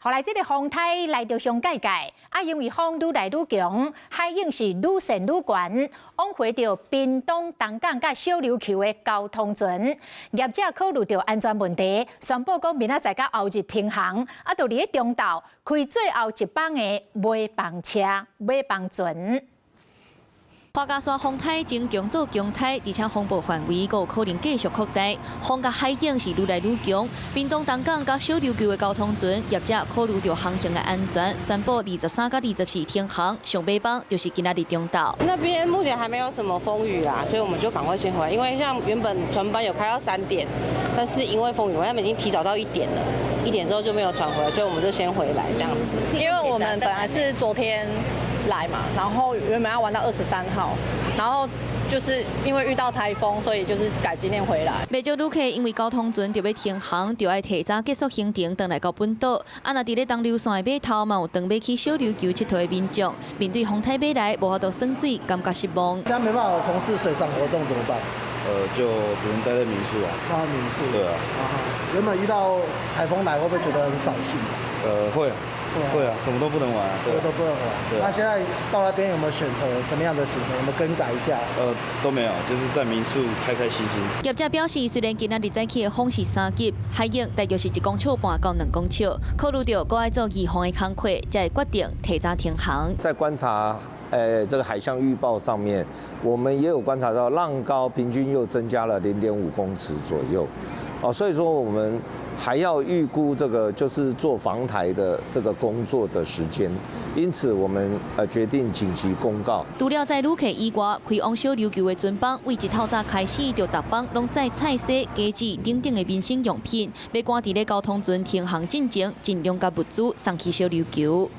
予來這个風颱來著上界界，啊，因為風愈來愈強，海湧是愈跣愈懸，往回著屏東東港佮小琉球的交通船，業者考慮著安全問題，宣布講明仔載佮後日停航，啊，就佇咧中晝開最後一班的尾班車、尾班船。桦加沙風颱正強做強颱，而且風暴範圍閣有可能繼續擴大。風佮海湧是愈來愈強，屏東東港佮小琉球的交通船業者考慮著航行的安全，宣布23佮24停航。上尾班就是今仔日中晝。那邊目前還沒有什麼風雨啦，所以我們就趕快先回來。因為像原本船班有開到3點，但是因為風雨，他們已經提早到一點了，1點之後就沒有船回來，所以我們就先回來這樣子。因為我們本來是昨天來嘛，然後原本要玩到23號，然後就是因為遇到颱風，所以就是改今天回來。袂少旅客因為交通船著欲停航，就愛提早結束行程，轉來到本島。啊，若佇咧東琉線的碼頭，嘛有轉欲去小琉球𨑨迌的民眾，面對風颱欲來，無法度耍水，感覺失望。現在沒辦法從事水上活動怎麼辦？就只能待在民宿啊。待在民宿。對啊。原本遇到颱風來，會不會覺得很掃興？會。會啊，什麼都不能玩，什麼都不能玩。對。那現在到那邊有沒有選擇什麼樣的行程？有沒有更改一下？都沒有，就是在民宿開開心心。業者表示，雖然今仔日早起的風是3級，海湧大約是1.5公尺到2公尺，考慮著閣愛做預防的工課，才會決定提早停航。在觀察，這個海象預報上面，我們也有觀察到浪高平均又增加了0.5公尺左右，哦，所以說我們還要預估這個就是做防台的這個工作的時間，因此我們決定緊急公告。除了載旅客以外，開往小琉球的船班，對一透早開始就逐班攏載菜蔬、果子等等的民生用品，欲趕佇咧交通船停航進前，盡量共物資送去小琉球。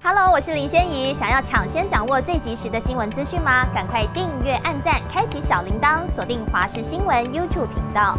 Hello，我是林仙怡，想要搶先掌握最及時的新聞資訊嗎？趕快訂閱、按讚、開啟小鈴鐺，鎖定華視新聞 YouTube 頻道。